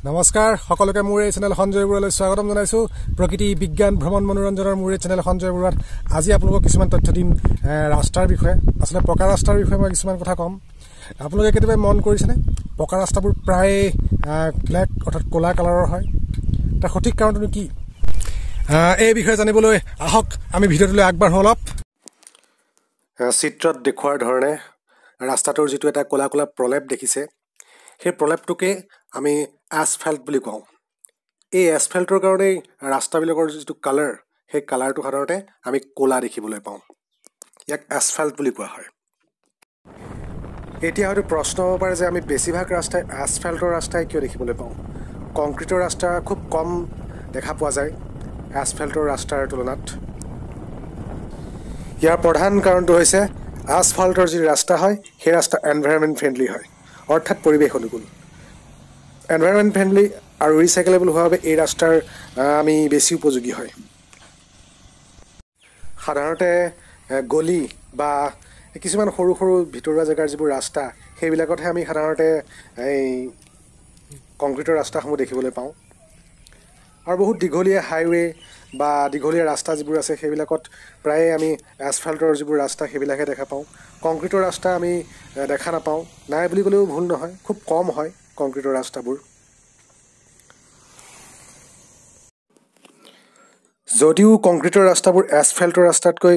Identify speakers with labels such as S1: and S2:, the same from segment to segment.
S1: নমস্কাৰ সকলোকে মোৰ এই চেনেল সঞ্জয় বৰুৱালৈ স্বাগতম জনাইছোঁ। প্ৰকৃতি বিজ্ঞান ভ্ৰমণ মনোৰঞ্জনৰ মোৰ এই চেনেল সঞ্জয় বৰুৱাত আজি আপোনালোকক কিছুমান তথ্য দিম ৰাস্তাৰ বিষয়ে। আচলতে পকা ৰাস্তাৰ বিষয়ে মই কিছুমান কথা ক'ম। আপোনালোকে কেতিয়াবা মন কৰিছেনে পকা ৰাস্তাবোৰ প্ৰায় ব্লেক অৰ্থাৎ ক'লা কালাৰৰ হয়? তাৰ সঠিক কাৰণটোনো কি? এই বিষয়ে জানিবলৈ আহক আমি ভিডিঅ'টোলৈ আগবাঢ়োঁ অলপ। চিত্ৰত দেখুওৱাৰ ধৰণে ৰাস্তাটোৰ যিটো এটা ক'লা ক'লা প্ৰলেপ দেখিছে, সেই প্ৰলেপটোকে আমি এছফেল্ট বুলি কওঁ। এই এছফেল্টৰ কাৰণেই ৰাস্তাবিলাকৰ যিটো কালাৰ, সেই কালাৰটো সাধাৰণতে আমি ক'লা দেখিবলৈ পাওঁ। ইয়াক এছফেল্ট বুলি কোৱা হয়। এতিয়া হয়তো প্ৰশ্ন হ'ব পাৰে যে আমি বেছিভাগ ৰাস্তাই এছফেল্টৰ ৰাস্তাই কিয় দেখিবলৈ পাওঁ? কংক্ৰিটৰ ৰাস্তা খুব কম দেখা পোৱা যায় এছফেল্টৰ ৰাস্তাৰ তুলনাত। ইয়াৰ প্ৰধান কাৰণটো হৈছে এছফাল্টৰ যি ৰাস্তা হয় সেই ৰাস্তা এনভাইৰনমেণ্ট ফ্ৰেণ্ডলি হয়, অৰ্থাৎ পৰিৱেশ অনুকূল। এনভাইৰনমেণ্ট ফ্ৰেণ্ডলি আৰু ৰিচাইকেলেবল হোৱাৰ বাবে এই ৰাস্তাৰ আমি বেছি উপযোগী হয়। সাধাৰণতে গলি বা কিছুমান সৰু সৰু ভিতৰুৱা জেগাৰ যিবোৰ ৰাস্তা, সেইবিলাকতহে আমি সাধাৰণতে এই কংক্ৰিটৰ ৰাস্তাসমূহ দেখিবলৈ পাওঁ। আৰু বহুত দীঘলীয়া হাইৱে বা দীঘলীয়া ৰাস্তা যিবোৰ আছে সেইবিলাকত প্ৰায়ে আমি এছফাল্টৰ যিবোৰ ৰাস্তা সেইবিলাকহে দেখা পাওঁ। কংক্ৰিটৰ ৰাস্তা আমি দেখা নাপাওঁ, নাই বুলি ক'লেও ভুল নহয়, খুব কম হয় কংক্ৰিটৰ ৰাস্তাবোৰ। যদিও কংক্ৰিটৰ ৰাস্তাবোৰ এছফাল্টৰ ৰাস্তাতকৈ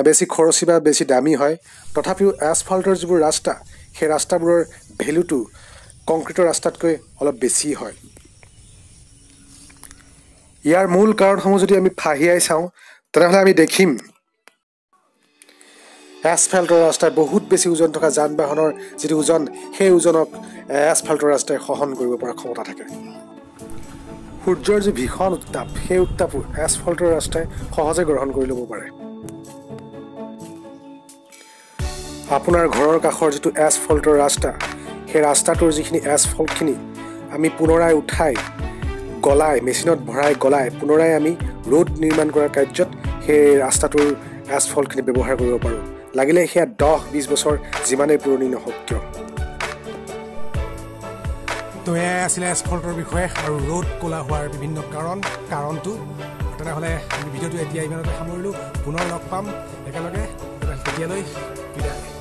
S1: বেছি খৰচী বা বেছি দামী হয়, তথাপিও এছফাল্টৰ যিবোৰ ৰাস্তা সেই ৰাস্তাবোৰৰ ভেলুটো কংক্ৰিটৰ ৰাস্তাতকৈ অলপ বেছি হয়। ইয়াৰ মূল কাৰণসমূহ যদি আমি ফাহিয়াই চাওঁ তেনেহ'লে আমি দেখিম এছফাল্টৰ ৰাস্তাই বহুত বেছি ওজন থকা যান বাহনৰ যিটো ওজন, সেই ওজনক এছফাল্টৰ ৰাস্তাই সহন কৰিব পৰা ক্ষমতা থাকে। সূৰ্যৰ যি ভীষণ উত্তাপ, সেই উত্তাপো এছফাল্টৰ ৰাস্তাই সহজে গ্ৰহণ কৰি ল'ব পাৰে। আপোনাৰ ঘৰৰ কাষৰ যিটো এছফাল্টৰ ৰাস্তা, সেই ৰাস্তাটোৰ যিখিনি এছফল্টখিনি আমি পুনৰাই উঠাই গলাই মেচিনত ভৰাই গলাই পুনৰাই আমি ৰোড নিৰ্মাণ কৰাৰ কাৰ্যত সেই ৰাস্তাটোৰ এছফল্টখিনি ব্যৱহাৰ কৰিব পাৰোঁ, লাগিলে সেয়া 10-20 বছৰ যিমানেই পুৰণি নহওক কিয়। তো এয়াই আছিলে এছফল্টৰ বিষয়ে আৰু ৰ'দ ক'লা হোৱাৰ বিভিন্ন কাৰণটো। তেনেহ'লে আমি ভিডিঅ'টো এতিয়া ইমানতে সামৰিলোঁ। পুনৰ লগ পাম একেলগে, তেতিয়ালৈ বিদায়।